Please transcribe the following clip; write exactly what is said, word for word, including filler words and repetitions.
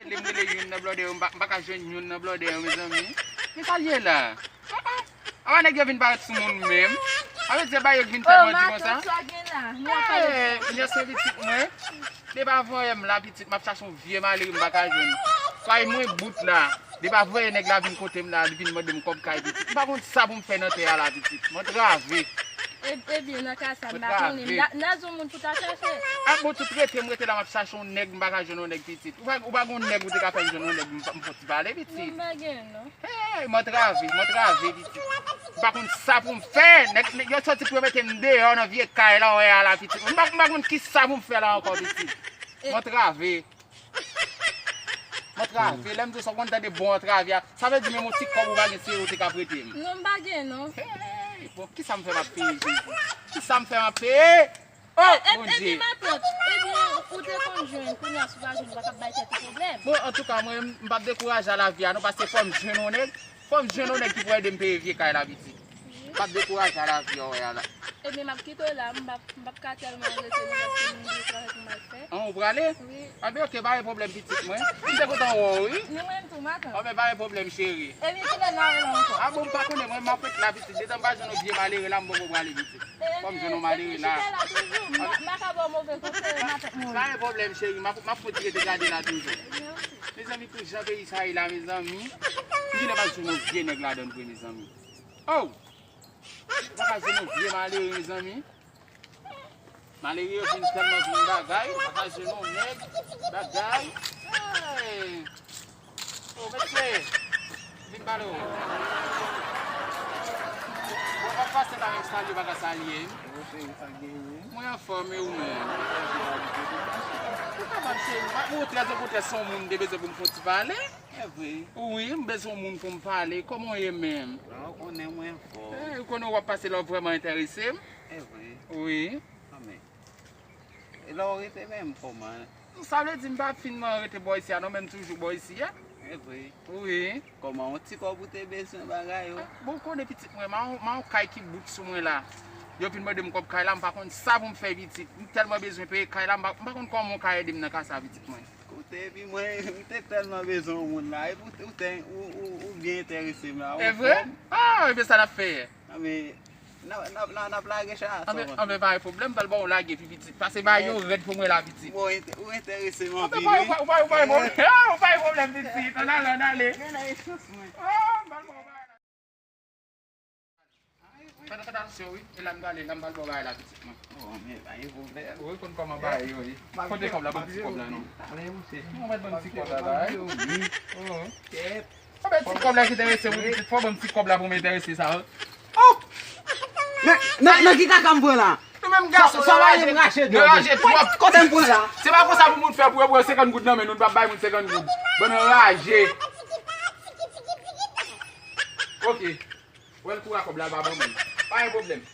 Lè m rele youn nan blòdè yo, m pa, m pa ka jwenn youn nan blòdè yo, mezanmi. Men sa l ye la? Ah, ah. Awa nèg yo vin parèt sou moun menm. Sa vle di se bagay yo k vin fè mandi konsa? Oh, matant, sa gen la? Nou ap pale de sa. Hey, Nelson pitit mwen. Depi avan yè m la pitit, m ap chache yon vye malere m pa ka jwenn. Kay mwen bout la. Depi avan yè nèg la vin kote m la, li vin mande m kòb kay pitit. M pa konn sa pou m fè nan tè a la pitit. M antrave. E, ebyen, nan ka sa, m pa konnen. N a, n a di yon moun pou ta chache. Ah bon, tout rete, m rete la, m ap chache yon nèg, m pa ka jwenn yon nèg pitit. Ou pa, ou pa gen yon nèg ou te ka fè m jwenn yon nèg, m, m fon ti pale pitit. Non, m pa gen, non. Hey, m antrave, m antrave pitit. M pa konn sa pou m fè. Nèg, nèg yo soti pou yo mete m deyò nan vye kay la, wè a la pitit. M pa, m pa konn ki sa pou m fè la ankò pitit. M antrave. M antrave, lè m di w sa, w konn tande bon antrave a. Sa vle di menm yon ti kòb ou pa gen, se ou te ka prete m. Non, m pa gen, non. Hey, bon, ki sa m fè m ap peye, Jezi? Ki sa m fè m ap peye? Oh, Bondye! Epi, matant, ebyen, ou te konn jwenn, kounye a, si w pa jwenn, ou pa t ap bay tèt ou pwoblèm. Bon, antouka, mwen, m p ap dekouraje a lavi a, non, paske fò m jwenn yon nèg, fò m jwenn yon nèg ki pou ede m peye vye kay la, pitit. M p ap dekouraje a lavi a, w wè a la. Ebyen, m ap kite w la, m p ap, m p ap ka tèlman rete, non, paske m gen yon travay pou m al fè. An, ou prale? Wi. Anben, oke, pa gen pwoblèm, pitit mwen. M te kontan wè w, wi. Ni mwen tou, matant. Anben, pa gen pwoblèm, cheri. Ebyen, kilè n a rele ankò? Ah bon, m pa konnen, mwen, m ap ret la, pitit. Detan m pa jwenn yon vye malere la, m poko prale, pitit. Fò m jwenn yon malere la. Ebyen, chita la toujou. M pa, m pa ka ba w move konsèy, matant mwen. Pa gen pwoblèm, cheri. M ap, m ap fouti rete gade la toujou. Ebyen, oke. Mezanmi, pou jan peyi sa ye la, mezanmi. M genlè pa jwenn yon vye nèg ladann vre, mezanmi. Oh! M pa ka jwenn yon vye malere, mezanmi. Malere yo vin tèlman vin bagay, m pa ka jwenn yon nèg, bagay. Hey! Oh, mesye, vin pale w. Bon, w ap pase la menm salye, w pa ka salye m. Mwen anfòm, e ou menm? Ou ka ban m cheri, mwen, ou trè okontrè, se yon moun m te bezwen pou m fè yon ti pale. E vre? Wi, m bezwen yon moun pou m pale. Kòman w ye menm? Bon, ou konnen mwen fò. Eh, ou konnen w ap pase la, w vrèman enterese m. E vre? Wi. Anmè. E la w rete menm kòman? Sa vle di m pa finman rete bò isi a, non, men m toujou bò isi a. E vre? Wi. Kòman, yon ti kòb ou te bezwen bagay yo? Bon, ou konnen pitit mwen, m a yon, m a yon kay ki bout sou mwen la. Yo vin mande m kòb kay la, m pa konn sa pou m fè pitit. M tèlman bezwen peye kay la, m pa, m pa konn kòman w ka ede m nan ka sa pitit mwen. Koute, epi mwen, m te tèlman bezwen yon moun la, epi ou, ou te, ou, ou, ou byen enterese m la, ou anfòm. E vre? Ah, ebyen sa n ap fè? Anben, n ap, n ap, n ap, n ap lage chay a. Anben, anben, pa gen pwoblèm, m pral ba w lage pi pitit. Pase bay yo rèd pou mwen la pitit. Bon, ou enterese m anpil, wi. Ou pa, ou pa, ou pa gen pwoblèm, pitit. Ann ale, ann ale. Gen lè e chans mwen. Ah, m pral ba w bagay la. Fè, fè atansyon, wi. E la m prale, la m pral ba w bagay la, pitit mwen. Oh, men, pa gen pwoblèm. Wi, konn kòman bagay yo ye. Kote kòb la, ban m ti kòb la, non. Mwen, mouche. Non, mèt ban m ti kòb la, la, wi. Oh. Kèt. Fò ban m ti kòb la ki enterese mwen, pitit. Fò ban m ti kòb la pou m enterese sa, wi. Oh! Nan, nan, nan ki kaka m pran la? Nou menm gason, nou anraje, nou anraje twòp. Kote m pran la? Se pa konsa pou moun fè pou yo pran senkant goud nan men nou, nou p ap bay moun senkant goud. Bann anraje. Ok. Wè l kouri ak kòb la, l pa ban moun. Pa gen pwoblèm.